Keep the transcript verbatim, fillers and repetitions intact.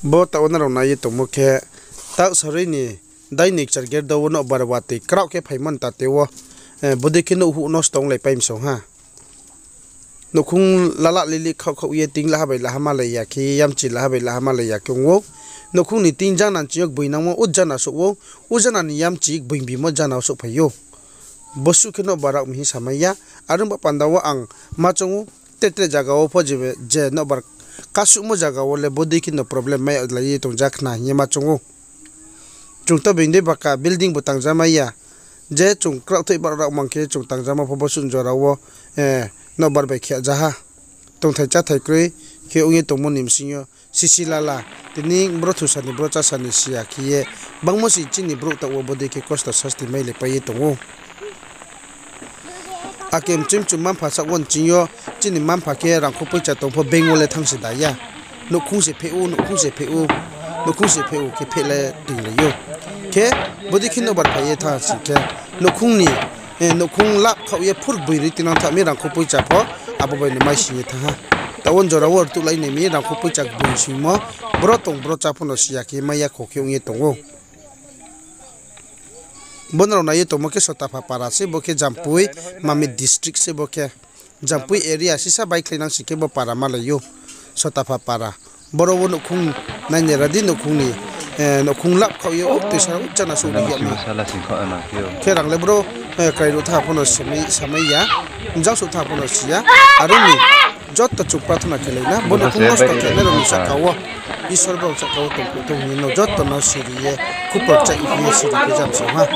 Bo taoh wo nrao nai ye tongmo khe, taoh sarui ni dai ni kchar gerda wo nouhbar watoi kraoh khe phaimo ni tate wo, bodei khe nouhhuh no stong lai pai msong ha. Nouhkhong lala lili khaoh khaoh ye ting laha bai laha malai ya khe, yamchi laha bai laha malai ya khe ong ou. Nouhkhong ni ting jana nching yo gboinangmo ujana souh ou, ujana ni yamchi gboing bimo jana wo souhphai ou. Bosuh khe nouhbar rao mi hing samai ya, are ong ba panda wo ang ma choung ou, tre tre zaga wo pho je, je nouhbar kasuhmo zaga wo le bodei khe no problem mai yag lai ye tong ja khna hing ye ma choung ou. Chung to being dei baka building bo tangzamai ya. Je chung kraohthaih bar rao mang khe chung tangzama pho bosuh jora wo, nouhbar bai khe ja ha. Tongthai cháthai kroi khe ong ye tongmo ni bsing yo sisi lala, tini bro thusa ni bro chása ni si ya khe ye, bangmo se chini brouh taoh wo bodei khe kosto sasti mai le pai ye tong ou. Ake mchim chum mma-mpha saoh wo nching yo, chini mma-mpha khe rangkho poicha tong pho bank wo le thanng se da ya. Nouhkhong se pheh ou, nouhkhong se pheh ou, nouhkhong se pheh ou khe pheh le toinglai ou. Khe bodei khe nouhbar phai ye thanng sing khe, nouhkhong ni, nouhkhong lap khaoh ye phur gboi ri tinang tha mi rangkho poicha pho, abo bai no mai sing ye thanng ha. Taoh wo jora wo rtuhlai nai mi rangkho poicha gboi singmo, bro tong bro chá pho no si ya khe mai ya kho khe ong ye tong ou. Bo nrao nai ye tongmo khe Sotapha para se, bo khe Jampui, Mamit district se bo khe. Jampui area sisa baikhlainang sing khe bo para malai ou, Sotapha para. Boro wo nouhkhong nai nai ra di, nouhkhong ni, nouhkhong lap khaoh ye, o toisa o chana souh ri ya mi. Khe rang le bro, krai ruh tha pho no samai ya, mjang souh tha pho no si ya. Are ong mi joto chung prathona khelai na, bo nouhkhong nosto khe nai rao ni sahka wo, Isor bo sahka wo tongphuh thou hing ye no joto no siri ye, khupor chai hing ye siri khe jam song ha.